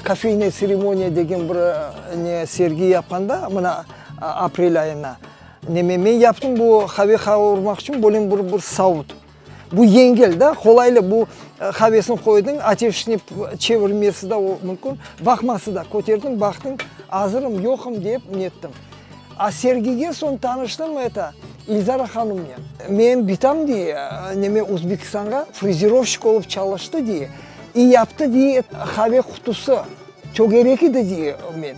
Kofeynaya tseremoniya degen bir ne sergi yapqanda, mına aprel ayına, neme, men yaptım bu qave qavurmaq içün böyle bir bir savut. Bu yengil da, qolaylı, bu qavesini qoydıñ, ateşni çevirmesi da mümkün, baqması da, köterdiñ, baqtıñ, azırım, yoqım dep nettim. A sergige soñ tanıştım, eto, İlzara hanımnen. Menim bitam dey, neme, Özbekistanğa frizirovşik olıp çalıştı dey, i yaptı dey qave qutusı, tögerek edi dey men.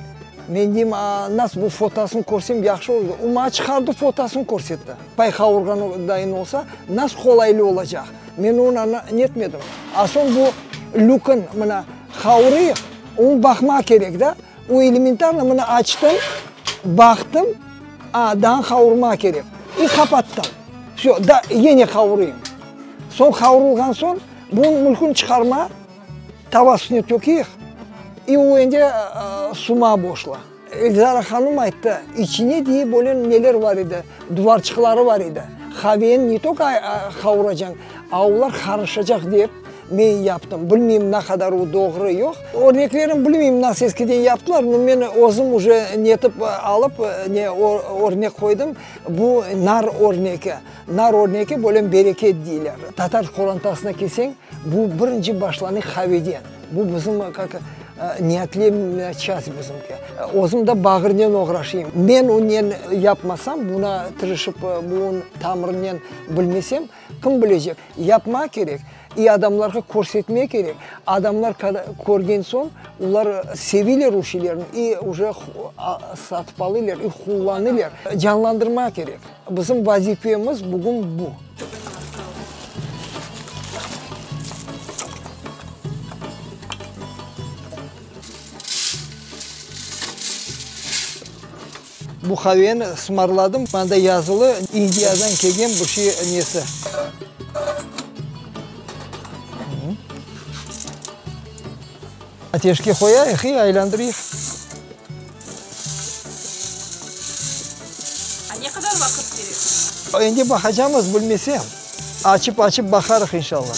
Men deyim, a nas bu fotosını körsem yahşı olur. O maña çıqardı fotosını körsetti. Pay qavurğan dayın olsa, nas qolaylı olacaq. Men onı netmedim. A soñ bu lükün mına qavurıyıq, onı baqmaq kerek da. O elementarno mına açtım, baqtım, a, daa qavurmaq kerek. İ qapattım. Vsyo, da yene qavurayım. Soñ qavurılğan soñ, bunıñ mülkün çıqarma, tava üstüne tökeyik, i o endi suma boşla. Elzara hanım ayttı, içine dey böyle neler bar edi, duvarçıqları bar edi. Qaveni ne tolko qavuracañ, a olar qarışacaq dep men yaptım. Bilmeyim ne qadar o doğru, yoq. Örneklerini bilmeyim nasıl eskiden yaptılar, no men özüm uje netip alıp ne örnek qoydım. Bu nar örneki. Nar örneki böyle bereket deyler. Tatar qorantasına kelseñ, bu birinci başlanı qaveden. Bu bizim kak neotlemlmaya çast bizimki. Özüm de bağırnen oğraşayım. Men onen yapmasam, buna tırışıp bunıñ tamırınen bilmesem, kim bilecek? Yapma kerek, i adamlarğa körsetme kerek. Adamlar körgen soñ, olar seviler o şeylerni i uje satıp alırlar, i qullanırlar. Canlandırma kerek. Bizim vazifemiz bugün bu. Bu qaveni sımarladım, mında yazılı, İndiyadan kelgen bir şey nesi. Ateşke qoyayıq i aylandırıyıq. A ne qadar vaqıt kerek? Endi baqacamız, bilmesem. Açıp-açıp baqarıq, inşallah.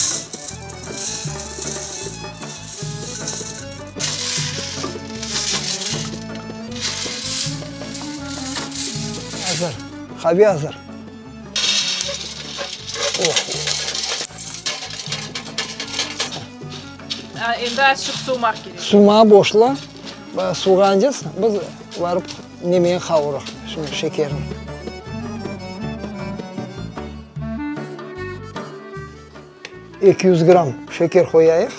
Azır, qave azır. Oh! Endi azçıq suvumaq kerek. Suvumağa boşla. Suvğancız biz barıp nemeni qavurıq, şimdi şekerini. 200 gramm şeker qoyayıq.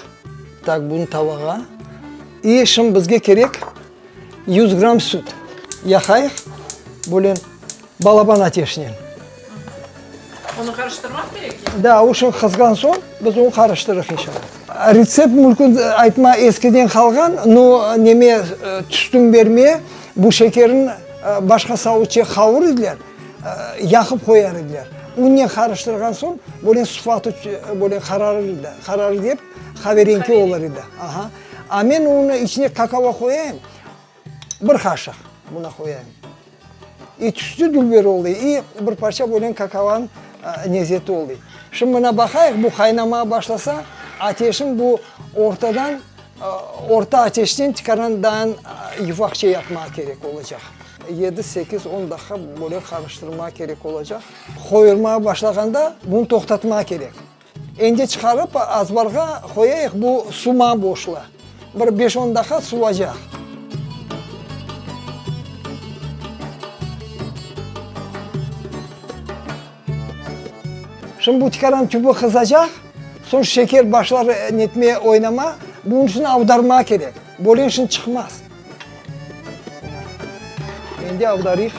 Tak, bunı tavağa. İ şimdi bizge kerek 100 gramm süt. Yaqayıq, böyle balaban ateşnen. Onı qarıştırmaq kerek ya? Da, o şimdi qızğan soñ biz onı qarıştırırıq inşallah. Retsept mümkün aytma eskiden qalğan, no neme tüstün berme, bu şekerin başqa savutça qavur ediler, yaqıp qoyar ediler. Unnen qarıştırğan soñ böyle sıfatı böyle qararır edi, qararır dep qaverenki olur edi. Aha. A men onı içine kakao qoyayım, bir qaşıq buna qoyayım. İ tüstü dülber oldı, i bir parça böyle kakaonıñ lezeti oldı. Şimdi mına baqayıq, bu qaynamağa başlasa, ateşin bu ortadan, orta ateşten tikaran daa yufaqça yapmağa kerek olacaq. Yedi, sekiz, on daqqa böyle qarıştırmağa kerek olacaq. Qoyurmağa başlağanda bunı toqtatmağa kerek. Endi çıqarıp azbarğa qoyayıq, bu suma boşla. Bir beş-on daqqa suvacaq. Şimdi bu tikaran tübü qızacaq, soñ şeker başlar netme, oynama, bunıñ içün avdarma kerek, böyle şimdi çıqmaz. Endi avdarıyıq.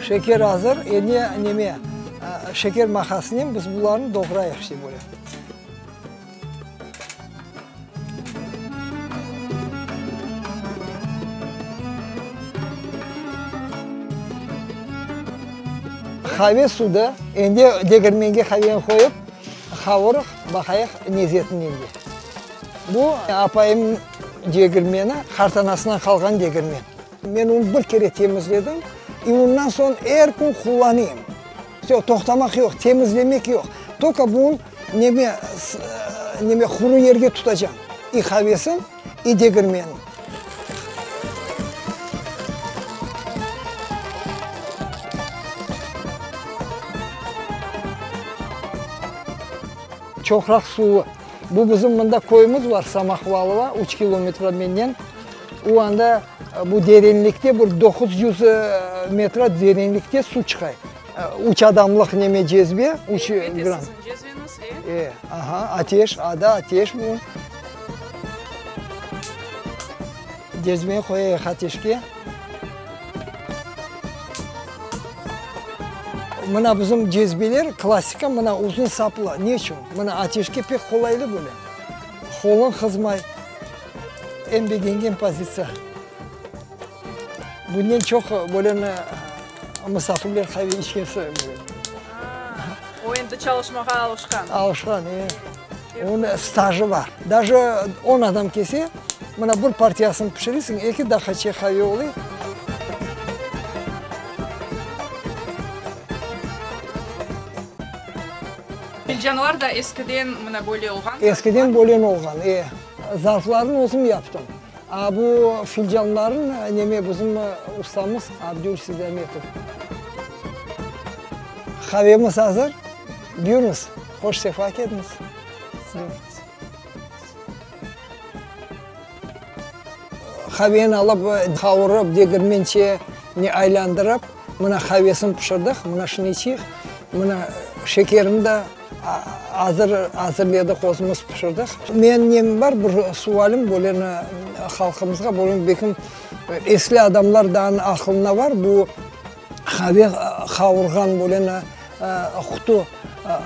Şeker azır, endi neme, şeker maqasınen biz bularnı doğrayıq işte böyle. Qave sudı, endi degirmenge qaveni qoyıp, qavurıq, baqayıq lezeti nende. Bu apayım degirmeni, qartanasından qalğan degirmen. Men onı bir kere temizledim, i ondan soñ er kün qullanayım. Vse, toqtamaq yoq, temizlemek yoq. Tolko bunıñ. Neme, neme quru yerge tutacam, i qavesin, i degirmenin. Çoqraq suvı. Bu bizim mında köyümiz var, Samahvalova, üç kilometre menden. O anda bu derinlikte bir 900 metre derinlikte suv çıqay. Üç adamlıq neme cezve, üç gram. Siziñ cezveñiz, e? E, aha, ateş, ada ateş bu. Cezveni qoyayıq ateşke. Mına bizim cezveler klassika, mına uzun saplı. Ne içün? Mına ateşke pek qolaylı böyle. Qoluñ qızmay. Eñ begengen pozitsiya. Bunen çoq böyle musafirler qave içkesi böyle. O endi çalışmağa alışqan. Alışqan, e. Onıñ stajı bar. Daje on adam kelse, mına bir partiyasını pişiresiñ, eki daqaçe qave ola. Filcanlar da eskiden mına böyle olğan. Eskiden böyle olğan, e. Zarflarnı özüm yaptım. A bu filcanların neme bizim ustamız Abdül Sidametov. Qavemiz azır. Buyurıñız, hoş sefa keldiñiz. Qaveni alıp, qavurıp, degirmençe ne aylandırıp, mına qavesini pişirdik, mına şunı içeyik. Mına şekerini de Azır azırladık, özümiz pişirdik. Menim nem bar, bir sualim böyle halqımızğa, böyle belkim esli adamlar daa aqılına bar, bu qave qavurğan böyle qutu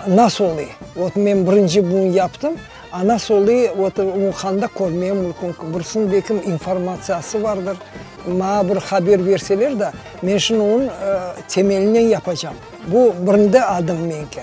nasıl oluy? Vot men birinci bunı yaptım, a nasıl oluy, vot onı qanda körmege mümkün? Birisiniñ belkim informatsiyası bardır, maña bir haber berseler de, men şimdi onıñ temelinen yapacam. Bu birinde adım menki.